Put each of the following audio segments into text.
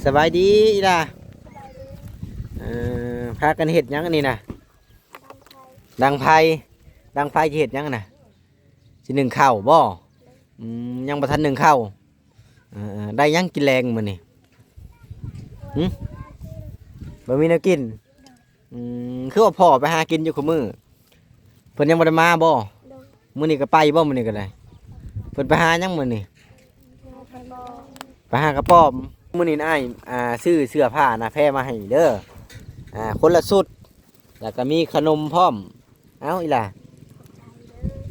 ສະບາຍດີອີ່ຫຼ້າ. ເອີ ພາກັນເຮັດຫຍັງອັນນີ້ນະ? ດັງໄຟ. ດັງໄຟຊິເຮັດຫຍັງນະ? ຊິໜຶ້ງເຂົ້າບໍ່? ອືມ ຍັງບໍ່ທັນໜຶ້ງເຂົ້າ. ເອີ ໄດ້ຫຍັງກິນແລງມື້ນີ້? ຫຶ? ບໍ່ມີແນວກິນ. ອືມ ຄືວ່າພໍ່ໄປຫາກິນຢູ່ຄູ່ມື້ ເພິ່ນຍັງບໍ່ໄດ້ມາບໍ່? ໂດຍ. ມື້ນີ້ກໍໄປບໍ່? ມື້ນີ້ກໍໄດ້ ເພິ່ນໄປຫາຫຍັງມື້ນີ້? ໄປຫາກະປອມ. ມື້ນີ້ອ້າຍ ອ່າ ຊື້ເສື້ອຜ້າໜ້າແພມາໃຫ້ເດີ ອ່າ ຄົນລະຊຸດ ແລ້ວກໍມີຂະໜົມພ້ອມ. ເອົາອີ່ຫຼ້າ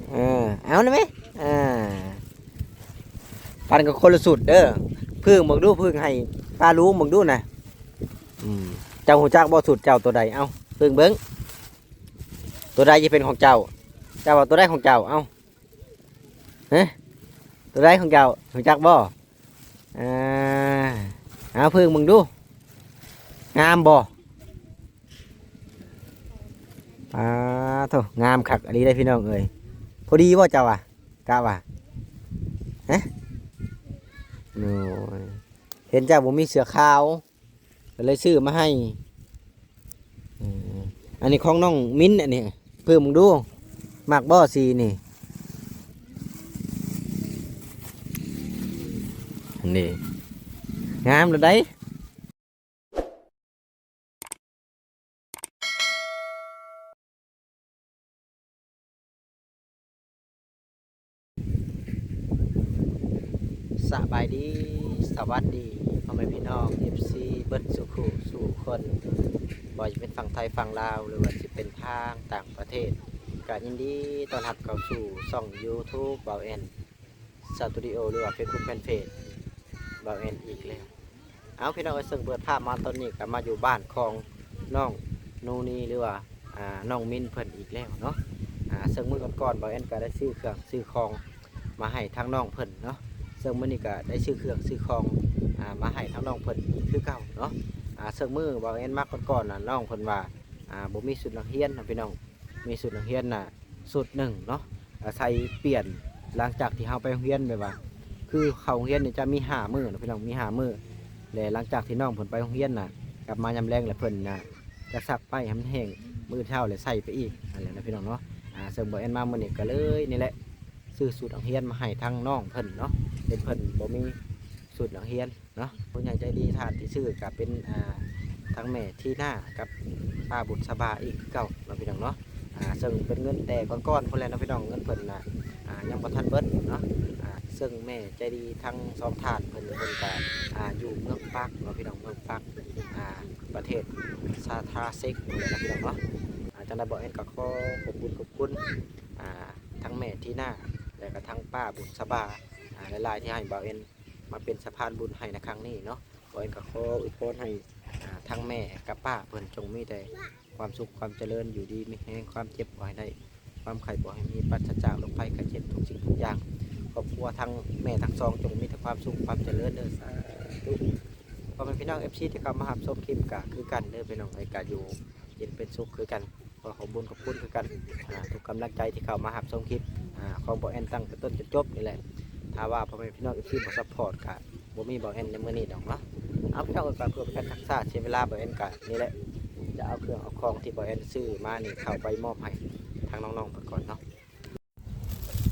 ເອີ ເອົານະແມ່ ອ່າ ປັນກັນຄົນລະຊຸດເດີ. ເພິ່ງເບິ່ງດູ ເພິ່ງໃຫ້ປ້າລຸງເບິ່ງດູນະ. ອືມ ເຈົ້າຮູ້ຈັກບໍ່ຊຸດເຈົ້າໂຕໃດ? ເອົາ ເພິ່ງເບິ່ງ ໂຕໃດຈະເປັນຂອງເຈົ້າ? ເຈົ້າວ່າໂຕໃດຂອງເຈົ້າ? ເອົາ ຮະ ໂຕໃດຂອງເຈົ້າ ຮູ້ຈັກບໍ່? ອ່າ ເອົາເພິ່ງເບິ່ງດູ ງາມບໍ່? ປາໂທ້ ງາມຄັກອີ່ຫຼີເດ້ພີ່ນ້ອງເອີຍ. ພໍດີບໍ່ເຈົ້າວ່າ? ກະວ່າ ຮະ ໂອ້ຍ ເຫັນເຈົ້າບໍ່ມີເສື້ອຂາວ ກໍເລີຍຊື້ມາໃຫ້. ເອີ ອັນນີ້ຂອງນ້ອງມິນ ອັນນີ້ ເບິ່ງເບິ່ງດູ ມັກບໍ່ສີນີ້? ອັນນີ້ ງາມແລ້ວໃດ. ສະບາຍດີ ສະຫວັດດີ ພໍ່ແມ່ພີ່ນ້ອງ ເອັຟຊີ ເບິດສູ່ຄູ່ສູ່ຄົນ ບໍ່ວ່າຈະເປັນຝັ່ງໄທຝັ່ງລາວ ຫຼືວ່າຈະເປັນທາງຕ່າງປະເທດ ກະຍິນດີຕ້ອນຮັບເຂົ້າສູ່ຊ່ອງຢູທູບ ບ່າວແອນ ສະຕູດິໂອ ຫຼືວ່າເຟສບຸກແຟນເພຈ ບ່າວແອນ ອີກແລ້ວ. ເອົາ ພີ່ນ້ອງເອີຍ ເຊິ່ງເປີດພາບມາຕອນນີ້ກໍມາຢູ່ບ້ານຂອງນ້ອງນູນີ ຫຼືວ່າ ອ່າ ນ້ອງມິນເພິ່ນອີກແລ້ວເນາະ. ອ່າ ເຊິ່ງມື້ກ່ອນໆ ບ່າວແອນກໍໄດ້ຊື້ເຄື່ອງຊື້ຂອງມາໃຫ້ທາງນ້ອງເພິ່ນເນາະ. ເຊິ່ງມື້ນີ້ກໍໄດ້ຊື້ເຄື່ອງຊື້ຂອງ ອ່າ ມາໃຫ້ທາງນ້ອງເພິ່ນອີກຄືເກົ່າເນາະ. ອ່າ ເຊິ່ງມື້ບ່າວແອນມາກ່ອນໆນະ ນ້ອງເພິ່ນວ່າ ອ່າ ບໍ່ມີຊຸດນັກຮຽນເນາະ ພີ່ນ້ອງ. ມີຊຸດນັກຮຽນນະຊຸດໜຶ່ງເນາະ ອາໄສປ່ຽນຫຼັງຈາກທີ່ເຮົາໄປໂຮງຮຽນ ແບບວ່າ ຄືເຂົ້າໂຮງຮຽນນີ້ຈະມີຫ້າມື້ເນາະ ພີ່ນ້ອງ ມີຫ້າມື້ ແລະ ຫຼັງຈາກທີ່ນ້ອງເພິ່ນໄປໂຮງຮຽນນະ ກັບມາຍາມແລງ ແລ້ວເພິ່ນນະຈະຊັກໄປໃຫ້ມັນແຫ້ງ ມື້ເຊົ້າແລ້ວໃສ່ໄປອີກ ນັ້ນແຫຼະເນາະ ພີ່ນ້ອງເນາະ. ອ່າ ເຊິ່ງບ່າວແອນມາມື້ນີ້ກໍເລີຍນີ້ແຫຼະ ຊື້ຊຸດນັກຮຽນມາໃຫ້ທາງນ້ອງເພິ່ນເນາະ ເຫັນເພິ່ນບໍ່ມີຊຸດນັກຮຽນ ເນາະ. ຜູ້ໃຫຍ່ໃຈດີທ່ານທີ່ຊື້ກໍເປັນ ອ່າ ທັງແມ່ທີນາກັບປ້າບຸນສະບາອີກຄືເກົ່າເນາະ ພີ່ນ້ອງເນາະ. ອ່າ ເຊິ່ງເປັນເງິນແຕ່ກ່ອນໆພຸ້ນແຫຼະເນາະ ພີ່ນ້ອງ ເງິນເພິ່ນນະ ອ່າ ຍັງບໍ່ທັນເບິດເນາະ. ອ່າ ເຊິ່ງແມ່ໃຈດີທັງສອງທ່ານເພິ່ນ ເພິ່ນກໍ ອ່າ ຢູ່ເມືອງປາກເນາະ ພີ່ນ້ອງ ເມືອງປາກ ອ່າ ປະເທດສາທາເຊັກພຸ້ນແຫຼະເນາະ ພີ່ນ້ອງເນາະ. ອ່າ ຈັ່ງໃດບ່າວແອນກໍຂໍຂອບບຸນຂອບຄຸນ ອ່າ ທັງແມ່ທີນາ ແລະກໍທັງປ້າບຸນສະບາ ອ່າ ຫຼາຍໆທີ່ໃຫ້ບ່າວແອນ ມາເປັນສະພານບຸນໃຫ້ໃນຄັ້ງນີ້ເນາະ. ບ່າວແອນກໍຂໍອວຍພອນໃຫ້ ອ່າ ທັງແມ່ກັບປ້າເພິ່ນຈົ່ງມີແຕ່ຄວາມສຸກຄວາມຈະເລີນ ຢູ່ດີມີແຮງ ຄວາມເຈັບບໍ່ໃຫ້ໄດ້ ຄວາມໄຂ້ບໍ່ໃຫ້ມີ ປາສະຈາກໂລກໄພໄຂ້ເຈັບທຸກສິ່ງທຸກຢ່າງ. ຄອບຄົວທັງແມ່ທັງສອງຈົ່ງມີແຕ່ຄວາມສຸກຄວາມຈະເລີນເດີ ສາທຸ. ພໍ່ແມ່ພີ່ນ້ອງ ເອັຟຊີ ທີ່ເຂົ້າມາຮັບຊົມຄລິບກໍຄືກັນເດີ ພີ່ນ້ອງເອີຍ ກໍຢູ່ເຢັນເປັນສຸກຄືກັນ. ຂໍຂອບບຸນຂອບຄຸນຄືກັນ ອ່າ ທຸກກຳລັງໃຈທີ່ເຂົ້າມາຮັບຊົມຄລິບ ອ່າ ຂອງບ່າວແອນຕັ້ງແຕ່ຕົ້ນຈົນຈົບນີ້ແຫຼະ. ຖ້າວ່າພໍ່ແມ່ພີ່ນ້ອງ ເອັຟຊີ ບໍ່ຊັບພອດ ກະບໍ່ມີບ່າວແອນໃນມື້ນີ້ດອກເນາະ. ເອົາ ພີ່ນ້ອງເອີຍ ກໍເພື່ອເປັນການຮັກສາເສຍເວລາ ບ່າວແອນກະນີ້ແຫຼະ ຈະເອົາເຄື່ອງເອົາຂອງທີ່ບ່າວແອນຊື້ມານີ້ ເຂົ້າໄປມອບໃຫ້ທາງນ້ອງໆເພິ່ນກ່ອນເນາະ.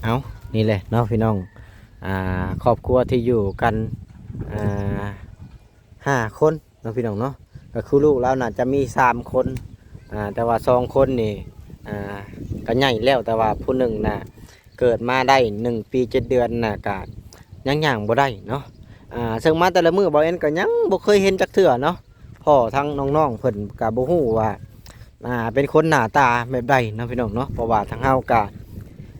ເອົາ ນີ້ແຫຼະເນາະ ພີ່ນ້ອງ ອ່າ ຄອບຄົວທີ່ຢູ່ກັນ ອ່າ ຫ້າຄົນ ເນາະ ພີ່ນ້ອງເນາະ. ກໍຄືລູກລາວໜ້າຈະມີສາມຄົນ ອ່າ ແຕ່ວ່າສອງຄົນນີ້ ອ່າ ກໍໃຫຍ່ແລ້ວ ແຕ່ວ່າຜູ້ໜຶ່ງນະເກີດມາໄດ້ໜຶ່ງປີເຈັດເດືອນນະ ກໍຍັງຍ່າງບໍ່ໄດ້ເນາະ. ອ່າ ເຊິ່ງມາແຕ່ລະມື້ ບ່າວແອນກໍຍັງບໍ່ເຄີຍເຫັນຈັກເທື່ອເນາະ. ພໍ່ທັງນ້ອງໆເພິ່ນກໍບໍ່ຮູ້ວ່າ ອ່າ ເປັນຄົນໜ້າຕາແບບໃດເນາະ ພີ່ນ້ອງເນາະ ເພາະວ່າທາງເຮົາກໍ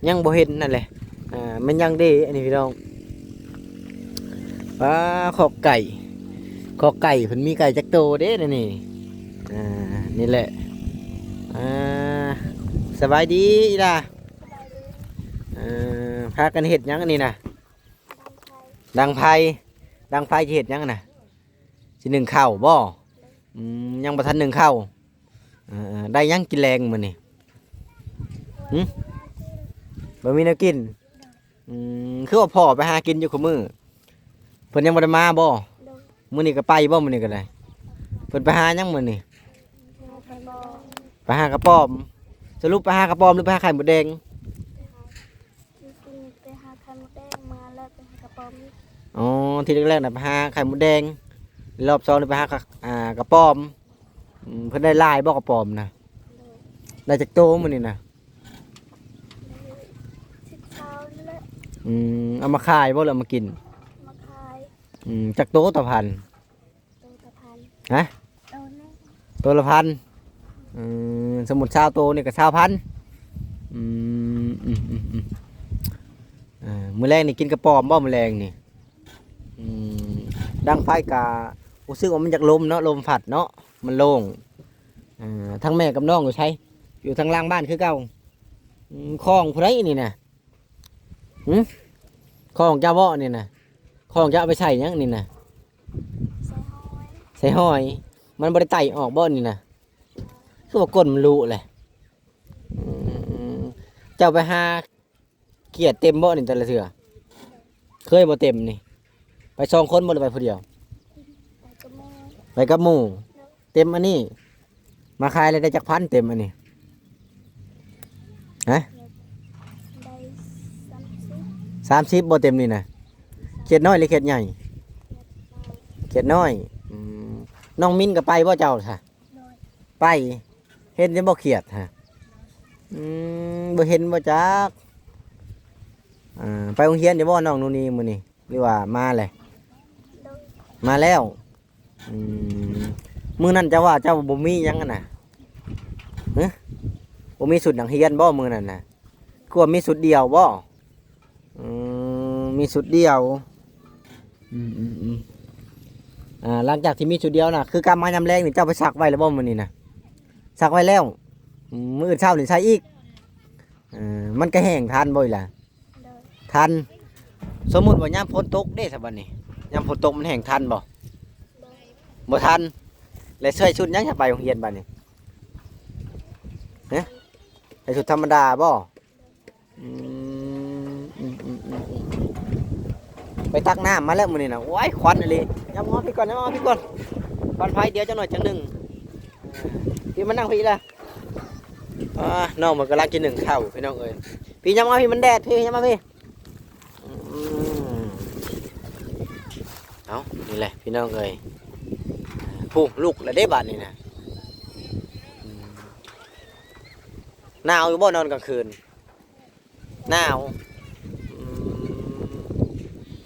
ຍັງບໍ່ເຫັນນັ້ນແຫຼະ. ອ່າ ແມ່ນຫຍັງເດ ອັນນີ້ ພີ່ນ້ອງ ປາ ຄອກໄກ່ ຄອກໄກ່ເພິ່ນມີໄກ່ຈັກໂຕເດ ນີ້ ອ່າ ນີ້ແຫຼະ. ອ່າ ສະບາຍດີອີ່ຫຼ້າ. ເອີ ພາກັນເຮັດຫຍັງອັນນີ້ນະ? ດັງໄຟ. ດັງໄຟຊິເຮັດຫຍັງນະ? ຊິໜຶ້ງເຂົ້າບໍ່? ອືມ ຍັງບໍ່ທັນໜຶ້ງເຂົ້າ. ເອີ ໄດ້ຫຍັງກິນແລງມື້ນີ້? ຫຶ? ບໍ່ມີແນວກິນ. ອືມ ຄືວ່າພໍ່ໄປຫາກິນຢູ່ຄູ່ມື້ ເພິ່ນຍັງບໍ່ໄດ້ມາບໍ່? ໂດຍ. ມື້ນີ້ກໍໄປບໍ່? ມື້ນີ້ກໍໄດ້ ເພິ່ນໄປຫາຫຍັງມື້ນີ້? ໄປຫາກະປອມ. ສະຫຼຸບໄປຫາກະປອມ ຫຼືໄປຫາໄຂ່ມົດແດງ? ໄປຫາໄຂ່ມົດແດງ ມາແລ້ວໄປຫາກະປອມອີກ. ອໍ ທີແລກໆນະໄປຫາໄຂ່ມົດແດງ ຮອບສອງນີ້ໄປຫາກະ ອ່າ ກະປອມ. ອືມ ເພິ່ນໄດ້ຫຼາຍບໍ່ກະປອມນະ? ໂດຍ. ໄດ້ຈັກໂຕມື້ນີ້ນະ? ໄດ້ສິບ ຊາວນີ້ແຫຼະ. ອືມ ເອົາມາຂາຍບໍ່ ຫຼືເອົາມາກິນ? ມາຂາຍ. ອືມ ຈັກໂຕຕໍ່ພັນ? ໂຕລະພັນ. ຮະ? ໂຕໜຶ່ງ ໂຕລະພັນ. ອືມ ສົມມຸດຊາວໂຕນີ້ກໍຊາວພັນ. ອືມ ອືມ ອືມ ອືມ ເອີ ມື້ແລງນີ້ກິນກະປອມບໍ່ມື້ແລງນີ້? ອືມ ດັງໄຟກະຮູ້ສຶກວ່າມັນຢາກລົມເນາະ ລົມພັດເນາະ ມັນໂລ່ງ. ເອີ ທັງແມ່ກັບນ້ອງຢູ່ໃສ? ຢູ່ທາງຫຼັງບ້ານຄືເກົ່າ. ອືມ ຂອງຜູ້ໃດນີ້ນະ? ຫື? ຂອງເຈົ້າບໍ່ນີ້ນະ? ຂອງເຈົ້າເອົາໄປໃສ່ຫຍັງນີ້ນະ? ໃສ່ຫອຍ. ໃສ່ຫອຍ. ມັນບໍ່ໄດ້ໄຕ່ອອກບໍ່ນີ້ນະ? ຄືວ່າກົ້ນມັນລຸແຫຼະ. ອືມ ເຈົ້າໄປຫາຂຽດເຕັມບໍ່ນີ້ແຕ່ລະເທື່ອ? ເຄີຍບໍ່ເຕັມນີ້? ໄປສອງຄົນບໍ່ ຫຼືໄປຜູ້ດຽວ? ໄປກັບໝູ່. ໄປກັບໝູ່. ເຕັມອັນນີ້ ມາຂາຍແລ້ວໄດ້ຈັກພັນເຕັມອັນນີ້? ຮະ? ໄດ້ສາມສິບ. ສາມສິບບໍ່ເຕັມນີ້ນະ? ຂຽດນ້ອຍຫຼືຂຽດໃຫຍ່? ຂຽດນ້ອຍ. ອືມ ນ້ອງມິນກໍໄປບໍ່ເຈົ້າຊະ? ໂດຍ. ໄປ ເຫັນແຕ່ບໍ່ຂຽດຮະ? ອືມ ບໍ່ເຫັນບໍ່ຈັກ. ອ່າ ໄປໂຮງຮຽນຢູ່ບໍ່ນ້ອງນູນີມື້ນີ້ ຫຼືວ່າມາແລ້ວ? ໂດຍ. ມາແລ້ວ. ອືມ ມື້ນັ້ນເຈົ້າວ່າເຈົ້າບໍ່ມີຫຍັງຫັ້ນນະ? ຮະ? ບໍ່ມີຊຸດນັກຮຽນບໍ່ມື້ນັ້ນນະ? ຄືວ່າມີຊຸດດຽວບໍ່? ອືມ ມີຊຸດດຽວ. ອືມ ອືມ ອືມ ອ່າ ຫຼັງຈາກທີ່ມີຊຸດດຽວນະ ຄືກັບມາຍາມແລງນີ້ ເຈົ້າໄປຊັກໄວ້ແລ້ວບໍ່ມື້ນີ້ນະ? ຊັກໄວ້ແລ້ວ. ອືມ ມື້ອື່ນເຊົ້ານີ້ໃສ່ອີກ. ເອີ ມັນກະແຫ້ງທັນບໍ່ອີ່ຫຼະ? ໂດຍ. ທັນ. ສົມມຸດວ່າຍາມຝົນຕົກເດ້ຊະບັດນີ້ ຍາມຝົນຕົກມັນແຫ້ງທັນບໍ່? ບໍ່ທັນ. ແລ້ວໃສ່ຊຸດຫຍັງຈະໄປໂຮງຮຽນບັດນີ້? ຮະ? ໃສ່ຊຸດທຳມະດາບໍ່? ອືມ ອືມ ອືມ ອືມ ອືມ ໄປຕັກນ້ຳມາແລ້ວມື້ນີ້ນະ. ໂອ້ຍ ຄວັນອີ່ຫຼີ. ຍັບມາພີ່ກ່ອນ ຍັບມາພີ່ກ່ອນ. ຄວັນໄຟ ດຽວຈັກໜ້ອຍຈັກໜຶ່ງ. ພີ່ມານັ່ງພີ່ລະ. ອ່າ ນ້ອງມັນກຳລັງຈະໜຶ້ງເຂົ້າພີ່ນ້ອງເອີຍ. ພີ່ ຍັບມາພີ່ ມັນແດດ ພີ່ ຍັບມາພີ່. ອືມ ເອົາ ນີ້ແຫຼະພີ່ນ້ອງເອີຍ. ຜູ້ ລຸກແລ້ວເດ້ບາດນີ້ນະ. ອືມ ໜາວຢູ່ບໍ່ນອນກາງຄືນ? ໜາວ. ອືມ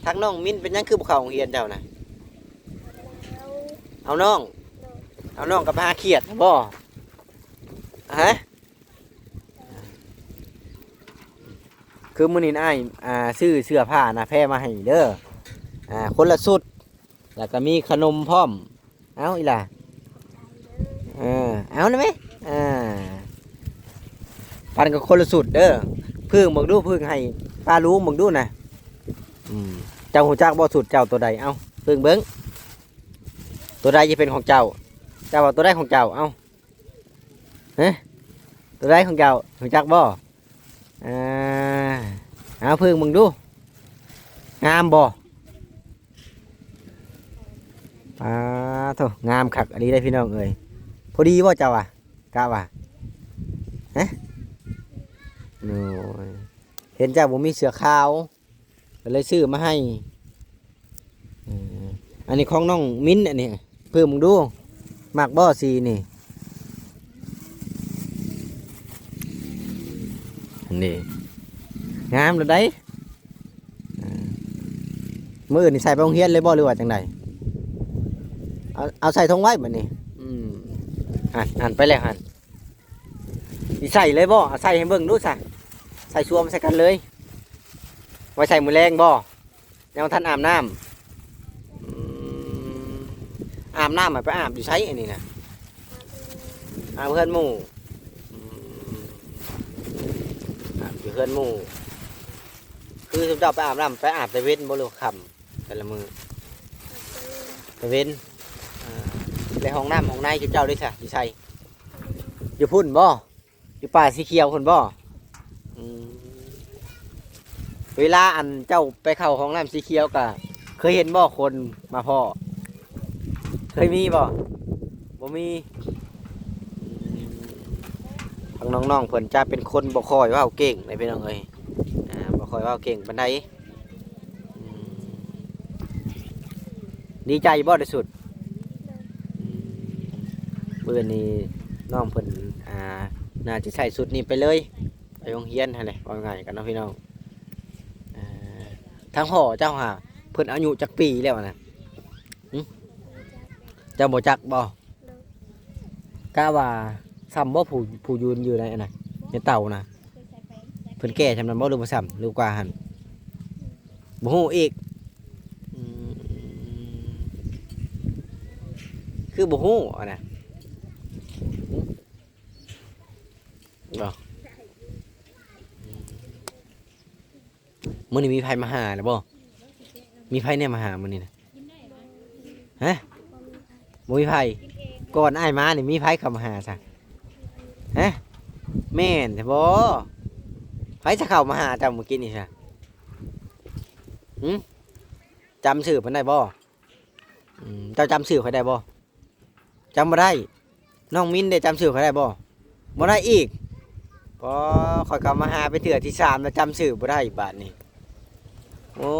ທາງນ້ອງມິນເປັນຫຍັງຄືບໍ່ເຂົ້າໂຮງຮຽນເຈົ້ານະ? ເອົານ້ອງ ເອົານ້ອງກັບຫາຂຽດນະບໍ່? ຮະ? ຄືມື້ນີ້ອ້າຍ ອ່າ ຊື້ເສື້ອຜ້າໜ້າແພມາໃຫ້ເດີ ອ່າ ຄົນລະຊຸດ ແລ້ວກໍມີຂະໜົມພ້ອມ. ເອົາອີ່ຫຼ້າ ເອີ ເອົາໄດ້ໄໝ? ອ່າ ປັນກັນຄົນລະຊຸດເດີ. ເພິ່ງເບິ່ງດູ ເພິ່ງໃຫ້ປ້າລຸງເບິ່ງດູນະ. ອືມ ເຈົ້າຮູ້ຈັກບໍ່ຊຸດເຈົ້າໂຕໃດ? ເອົາ ເພິ່ງເບິ່ງ ໂຕໃດຈະເປັນຂອງເຈົ້າ? ເຈົ້າວ່າໂຕໃດຂອງເຈົ້າ? ເອົາ ຮະ? ໂຕໃດຂອງເຈົ້າ ຮູ້ຈັກບໍ່? ອ່າ ເອົາເພິ່ງເບິ່ງດູ ງາມບໍ່? ປາໂທ້ ງາມຄັກອີ່ຫຼີເດ້ພີ່ນ້ອງເອີຍ. ພໍດີບໍ່ເຈົ້າວ່າ? ກະວ່າ ຮະ? ໂອ້ຍ ເຫັນເຈົ້າບໍ່ມີເສື້ອຂາວ ກໍເລີຍຊື້ມາໃຫ້. ເອີ ອັນນີ້ຂອງນ້ອງມິນ ອັນນີ້ ເບິ່ງເບິ່ງດູ ມັກບໍ່ສີນີ້? ອັນນີ້ ງາມແລ້ວໃດ໋. ເອີ ມື້ອື່ນນີ້ໃສ່ໄປໂຮງຮຽນເລີຍບໍ່ ຫຼືວ່າຈັ່ງໃດ? ເອົາ ເອົາໃສ່ຖົງໄວ້ບັດນີ້. ອືມ ຫັ້ນ ຫັ້ນ ໄປແລ້ວຫັ້ນ. ຊິໃສ່ເລີຍບໍ່? ເອົາໃສ່ໃຫ້ເບິ່ງດູຊະ. ໃສ່ຊວມໃສ່ກັນເລີຍ. ໄວ້ໃສ່ມື້ແລງບໍ່? ຍັງບໍ່ທັນອາບນ້ຳ. ອືມ ອາບນ້ຳ ໄປອາບຢູ່ໃສອັນນີ້ນະ? ອາບເຮືອນໝູ່. ອືມ ອາບຢູ່ເຮືອນໝູ່. ຄືຊຸມເຈົ້າໄປອາບນ້ຳ ໄປອາບແຕ່ເວັນບໍ່ ຫຼືວ່າຄ່ຳ ແຕ່ລະມື້? ແຕ່ເວັນ. ເອີ ແລະຫ້ອງນ້ຳຫ້ອງໃນຊຸມເຈົ້າເດ້ຊະ ຢູ່ໃສ? ຢູ່ພຸ້ນບໍ່? ຢູ່ປ່າສີຂຽວພຸ້ນບໍ່? ອືມ ເວລາອັນເຈົ້າໄປເຂົ້າຫ້ອງນ້ຳສີຂຽວ ກະເຄີຍເຫັນບໍ່ຄົນມາພໍ້? ເຄີຍມີບໍ່? ບໍ່ມີ. ທາງນ້ອງໆເພິ່ນຈະເປັນຄົນບໍ່ຄ່ອຍເວົ້າເກັ່ງເດ້ພີ່ນ້ອງເອີຍ ອ່າ ບໍ່ຄ່ອຍເວົ້າເກັ່ງປານໃດ. ອືມ ດີໃຈບໍ່ໄດ້ສຸດ? ອືມ ມື້ນີ້ນ້ອງເພິ່ນ ອ່າ ໜ້າຈະໃສ່ຊຸດນີ້ໄປເລີຍ ໄປໂຮງຮຽນຫັ້ນແຫຼະ ເວົ້າງ່າຍກັນເນາະພີ່ນ້ອງ. ອ່າ ທາງພໍ່ເຈົ້າຫາ ເພິ່ນອາຍຸຈັກປີແລ້ວນະ? ຫຶ? ເຈົ້າບໍ່ຈັກບໍ່? ກະວ່າສ່ຳບໍ່ ຜູ້ ຜູ້ຢືນຢູ່ໃນອັນນະ ໃນເຕົານະ ເພິ່ນແກ່ສ່ຳນັ້ນບໍ່ ຫຼືບໍ່ສ່ຳ ຫຼືກວ່າຫັ້ນ? ບໍ່ຮູ້ອີກ. ອືມ ຄືບໍ່ຮູ້ຫັ້ນນະ? ບໍ່. ມື້ນີ້ມີໃຜມາຫາແລ້ວບໍ່? ມີໃຜແດ່ມາຫາມື້ນີ້ນະ? ຮະ? ບໍ່ມີໃຜ. ກ່ອນອ້າຍມານີ້ມີໃຜເຂົ້າມາຫາຊະ? ຮະ? ແມ່ນແທ້ບໍ່? ໃຜຈະເຂົ້າມາຫາເຈົ້າມື້ກີ້ນີ້ຊະ? ຫຶ? ຈຳຊື່ເພິ່ນໄດ້ບໍ່? ອືມ ເຈົ້າຈຳຊື່ຂ້ອຍໄດ້ບໍ່? ຈຳບໍ່ໄດ້. ນ້ອງມິນເດ້ ຈຳຊື່ຂ້ອຍໄດ້ບໍ່? ບໍ່ໄດ້ອີກ. ພໍຂ້ອຍເຂົ້າມາຫາເປັນເທື່ອທີສາມແລ້ວ ຈຳຊື່ບໍ່ໄດ້ບາດນີ້. ໂອ້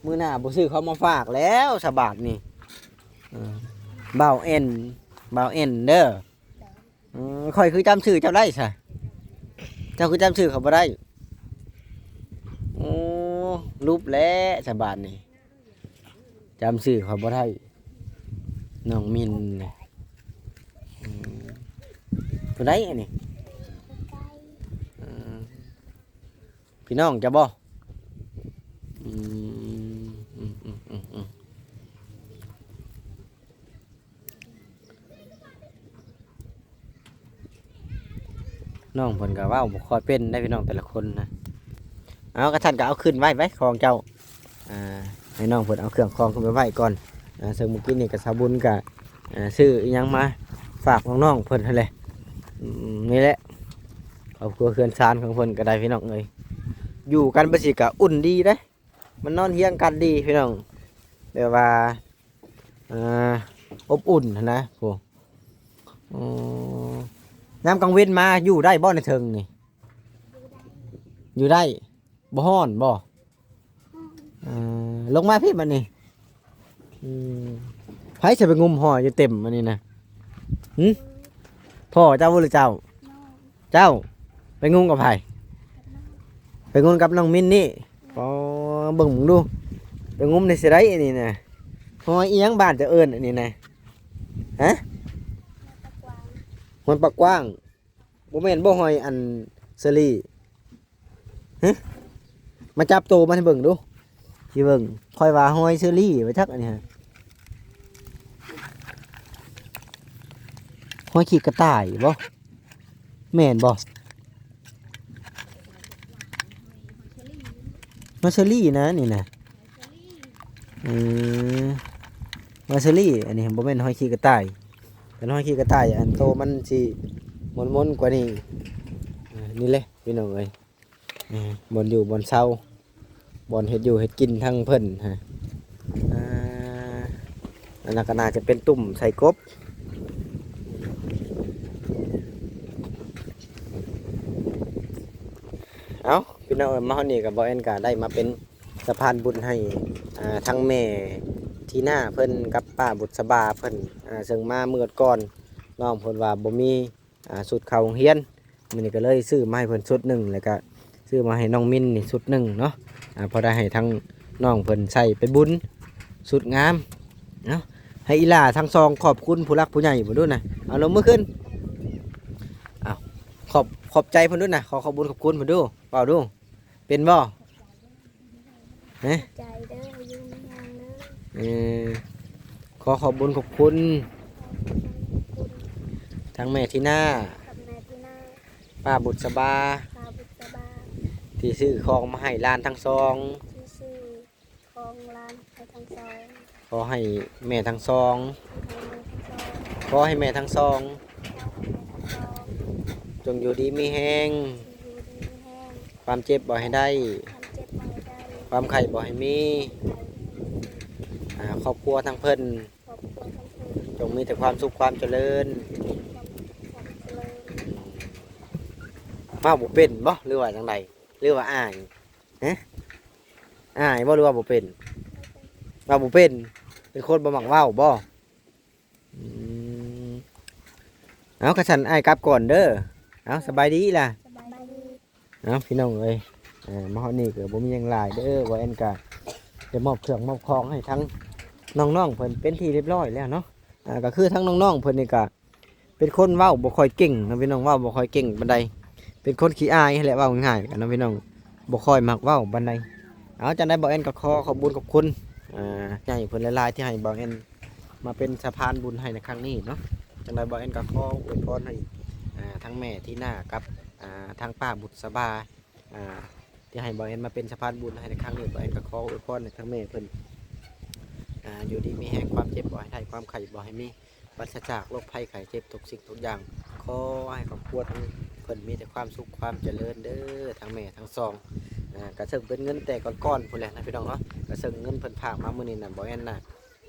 ມື້ໜ້າບໍ່ຊື້ເຂົ້າມາຝາກແລ້ວສະບາດນີ້. ເອີ ບ່າວເອັນ ບ່າວເອັນເດີ. ເອີ ຂ້ອຍຄືຈຳຊື່ເຈົ້າໄດ້ຊະ? ເຈົ້າຄືຈຳຊື່ຂ້ອຍບໍ່ໄດ້? ໂອ້ ຫຼຸບແລ້ວສະບາດນີ້. ຈຳຊື່ເຂົາບໍ່ໄດ້ ນ້ອງມິນນີ້. ອືມ ຜູ້ໃດອັນນີ້? ເອີ ພີ່ນ້ອງເຈົ້າບໍ່? ອືມ ອືມ ອືມ ອືມ ອືມ. ນ້ອງເພິ່ນກໍເວົ້າບໍ່ຄ່ອຍເປັນໄດ໋ພີ່ນ້ອງ ແຕ່ລະຄົນນະ. ເອົາ ກະຊັ້ນກໍເອົາຂຶ້ນໄວ້ໄວ້ຂອງເຈົ້າ ອ່າ ໃຫ້ນ້ອງເພິ່ນເອົາເຄື່ອງຂອງຂຶ້ນໄປໄວ້ກ່ອນ. ອ່າ ເຊິ່ງມື້ກີ້ນີ້ກໍສາວບຸນກໍ ອ່າ ຊື້ອີ່ຫຍັງມາຝາກນ້ອງໆເພິ່ນຫັ້ນແຫຼະ. ອືມ ນີ້ແຫຼະ ຄອບຄົວເຮືອນຊານຂອງເພິ່ນກໍໄດ້ພີ່ນ້ອງເອີຍ ຢູ່ກັນໄປຊີ້ກໍອຸ່ນດີເດ້. ມັນນອນຮຽງກັນດີພີ່ນ້ອງ ແບບວ່າ ອ່າ ອົບອຸ່ນຫັ້ນນະ. ໂອ້ ອືມ ຍາມກາງເວັນມາຢູ່ໄດ້ບໍ່ໃນເທິງນີ້? ຢູ່ໄດ້. ບໍ່ຮ້ອນບໍ່? ເອີ ລົງມາພີ້ບັດນີ້. ອືມ ໃຜຊິໄປງຸມຫອຍຢູ່ເຕັມອັນນີ້ນະ? ຫຶ? ພໍ່ເຈົ້າບໍ່ ຫຼືເຈົ້າ? ເຈົ້າໄປງຸມກັບໃຜ? ໄປງຸມກັບນ້ອງມິນນີ້. ອໍ ເບິ່ງເບິ່ງດູ ໄປງຸມໃນຊິໄດ້ອັນນີ້ນະ. ຫອຍອີ່ຫຍັງ ບ້ານເຈົ້າເອີ້ນອັນນີ້ນະ? ຮະ? ຫອຍປາກກວ້າງ. ບໍ່ແມ່ນບໍ່ ຫອຍອັນເຊີຣີ? ຮະ? ມາຈັບໂຕມັນໃຫ້ເບິ່ງດູ ຊິເບິ່ງ. ຂ້ອຍວ່າຫອຍເຊີຣີວ່າຈັກອັນນີ້ຮະ. ຫອຍຂີ້ກະຕ່າຍບໍ່? ແມ່ນບໍ່? ຫອຍເຊີຣີນະ ນີ້ນະ. ອືມ ຫອຍເຊີຣີ ອັນນີ້ບໍ່ແມ່ນຫອຍຂີ້ກະຕ່າຍ. ຄັນຫອຍຂີ້ກະຕ່າຍ ອັນໂຕມັນຊິມົນໆກວ່ານີ້. ເອີ ນີ້ແຫຼະ ພີ່ນ້ອງເອີຍ ເອີ ບ່ອນຢູ່ບ່ອນເຊົາ ບ່ອນເຮັດຢູ່ເຮັດກິນທັງເພິ່ນຮະ. ອ່າ ອັນນັ້ນກໍໜ້າຈະເປັນຕຸ່ມໃສ່ກົບ. ເອົ້າ ພີ່ນ້ອງເອີຍ ມາຮອດນີ້ກໍບໍ່ແອນກໍໄດ້ມາເປັນ ສະພານບຸນໃຫ້ ອ່າ ທັງແມ່ທີນາເພິ່ນກັບປ້າບຸດສະບາເພິ່ນ ອ່າ ເຊິ່ງມາມື້ກ່ອນ ນ້ອງເພິ່ນວ່າບໍ່ມີ ອ່າ ຊຸດເຂົ້າໂຮງຮຽນ. ມື້ນີ້ກໍເລີຍຊື້ມາໃຫ້ເພິ່ນຊຸດໜຶ່ງ ແລ້ວກະຊື້ມາໃຫ້ນ້ອງມິນນີ້ຊຸດໜຶ່ງເນາະ. ອ່າ ພໍໄດ້ໃຫ້ທັງນ້ອງເພິ່ນໃສ່ໄປບຸນ ຊຸດງາມ. ເອົ້າ ໃຫ້ອີ່ຫຼ້າທັງສອງຂອບຄຸນຜູ້ຫຼັກຜູ້ໃຫຍ່ເບິ່ງດູນະ. ເອົາ ລົງມືຂຶ້ນ. ເອົາ ຂອບ ຂອບໃຈເພິ່ນດູນະ. ຂໍຂອບບຸນຂອບຄຸນເພິ່ນດູ. ເວົ້າດູ. ເປັນບໍ່? ຮະ? ຂອບໃຈເດີ ຢູ່ດີມີແຮງເດີ. ເອີ ຂໍຂອບບຸນຂອບຄຸນ ຂອບຄຸນ ທາງແມ່ທີນາ ກັບແມ່ທີນາ ປ້າບຸດສະບາ ປ້າບຸດສະບາ ທີ່ຊື້ຂອງມາໃຫ້ຫຼານທັງສອງ ທີ່ຊື້ຂອງຫຼານໃຫ້ທັງສອງ. ຂໍໃຫ້ແມ່ທັງສອງ ຂໍໃຫ້ແມ່ທັງສອງ ຂໍໃຫ້ແມ່ທັງສອງ ຈົ່ງຢູ່ດີມີແຮງ ຈົ່ງຢູ່ດີມີແຮງ ຄວາມເຈັບບໍ່ໃຫ້ໄດ້ ຄວາມເຈັບບໍ່ໃຫ້ໄດ້ ຄວາມໄຂ້ບໍ່ໃຫ້ມີ ຄວາມໄຂ້ບໍ່ໃຫ້ມີ. ອ່າ ຄອບຄົວທັງເພິ່ນ ຄອບ ຈົ່ງມີແຕ່ຄວາມສຸກຄວາມຈະເລີນ. ເວົ້າບໍ່ເປັນບໍ່ ຫຼືວ່າຈັ່ງໃດ ຫຼືວ່າອາຍ? ຮະ ອາຍບໍ່ ຫຼືວ່າບໍ່ເປັນ? ເວົ້າບໍ່ເປັນ. ເປັນຄົນບໍ່ມັກເວົ້າບໍ່? ອືມ ເອົາ ຄັນຊັ້ນອ້າຍກັບກ່ອນເດີ. ເອົາ ສະບາຍດີລະ. ສະບາຍດີ. ເອົາ ພີ່ນ້ອງເອີຍ ເອີ ມາຮອດນີ້ກໍບໍ່ມີຫຍັງຫຼາຍເດີ ບ່າວແອນກະໄດ້ມອບເຄື່ອງມອບຂອງໃຫ້ທັງນ້ອງໆເພິ່ນເປັນທີ່ຮຽບຮ້ອຍແລ້ວເນາະ. ອ່າ ກໍຄືທັງນ້ອງໆເພິ່ນນີ້ກະເປັນຄົນເວົ້າບໍ່ຄ່ອຍເກັ່ງເນາະພີ່ນ້ອງ ເວົ້າບໍ່ຄ່ອຍເກັ່ງປານໃດ ເປັນຄົນຂີ້ອາຍຫັ້ນແຫຼະ ເວົ້າງ່າຍໆກັນເນາະພີ່ນ້ອງ ບໍ່ຄ່ອຍມັກເວົ້າປານໃດ. ເອົາ ຈັ່ງໃດບ່າວແອນກໍຂໍຂອບບຸນຂອບຄຸນ ອ່າ ໃຫ້ເພິ່ນຫຼາຍໆ ທີ່ໃຫ້ບ່າວແອນມາເປັນສະພານບຸນໃຫ້ໃນຄັ້ງນີ້ເນາະ. ຈັ່ງໃດບ່າວແອນກໍຂໍອວຍພອນໃຫ້ ອ່າ ທັງແມ່ທີນາກັບ ອ່າ ທັງປ້າບຸດສະບາ ອ່າ ທີ່ໃຫ້ບ່າວແອນມາເປັນສະພານບຸນໃຫ້ໃນຄັ້ງນີ້ ບ່າວແອນກໍຂໍອວຍພອນໃຫ້ທັງແມ່ເພິ່ນ ອ່າ ຢູ່ດີມີແຮງ ຄວາມເຈັບບໍ່ໃຫ້ໄດ້ ຄວາມໄຂ້ບໍ່ໃຫ້ມີ ປາສະຈາກໂລກໄພໄຂ້ເຈັບທຸກສິ່ງທຸກຢ່າງ. ຂໍໃຫ້ຄອບຄົວທັງເພິ່ນມີແຕ່ຄວາມສຸກຄວາມຈະເລີນເດີ ທັງແມ່ທັງສອງ. ອ່າ ກະເຊິ່ງເປັນເງິນແຕ່ກ່ອນໆພຸ້ນແຫຼະນະພີ່ນ້ອງເນາະ ກະເຊິ່ງເງິນເພິ່ນຝາກມາມື້ນີ້ນະ ບ່າວແອນນະ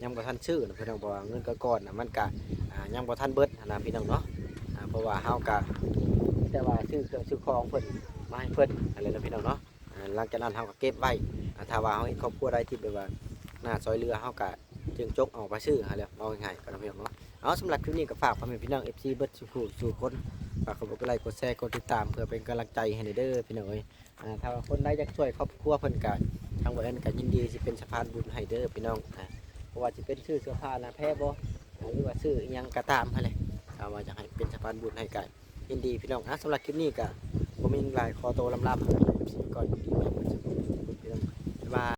ຍັງບໍ່ທັນຊື້ນະພີ່ນ້ອງ ເພາະວ່າເງິນກ້ອນໆນະ ມັນກະ ອ່າ ຍັງບໍ່ທັນເບິດຫັ້ນນະພີ່ນ້ອງເນາະ. ອ່າ ເພາະວ່າເຮົາກະ ແຕ່ວ່າຊື້ເຄື່ອງຊື້ຂອງເພິ່ນມາໃຫ້ເພິ່ນຫັ້ນແຫຼະເນາະພີ່ນ້ອງເນາະ. ອ່າ ຫຼັງຈາກນັ້ນເຮົາກະເກັບໄວ້ ອ່າ ຖ້າວ່າເຮົາເຫັນຄອບຄົວໃດທີ່ແບບວ່າໜ້າຊ່ອຍເຫຼືອ ເຮົາກະຈຶ່ງຈົກອອກໄປຊື້ຫັ້ນແຫຼະ ເວົ້າງ່າຍໆກັນເນາະພີ່ນ້ອງເນາະ. ເອົາ ສຳລັບຄລິບນີ້ກໍຝາກພໍ່ແມ່ພີ່ນ້ອງ ເອັຟຊີ ເບິດສູ່ຜູ້ສູ່ຄົນ ຝາກກົດໄລ ກົດແຊ ກົດຕິດຕາມ ເພື່ອເປັນກຳລັງໃຈໃຫ້ແດ່ເດີພີ່ນ້ອງເອີຍ. ອ່າ ຖ້າວ່າຄົນໃດຢາກຊ່ວຍຄອບຄົວເພິ່ນກະ ທາງບ່າວແອນກະຍິນດີຊິເປັນສະພານບຸນໃຫ້ເດີພີ່ນ້ອງ. ອ່າ ບໍ່ວ່າຊິເປັນຊື້ເສື້ອຜ້າໜ້າແພບໍ່ ອ່າ ຫຼືວ່າຊື້ອີ່ຫຍັງກະຕາມຫັ້ນແຫຼະ ຖ້າວ່າຢາກໃຫ້ເປັນສະພານບຸນໃຫ້ກະຍິນດີພີ່ນ້ອງ. ອ່າ ສຳລັບຄລິບນີ້ກະບໍ່ມີຫຍັງຫຼາຍ ຂໍໂຕລຳລາ ເອັຟຊີ ກ່ອນ ຍິນດີມາກ ເບິດສູ່ຜູ້ສູ່ຄົນພີ່ນ້ອງ ບາຍບາຍ.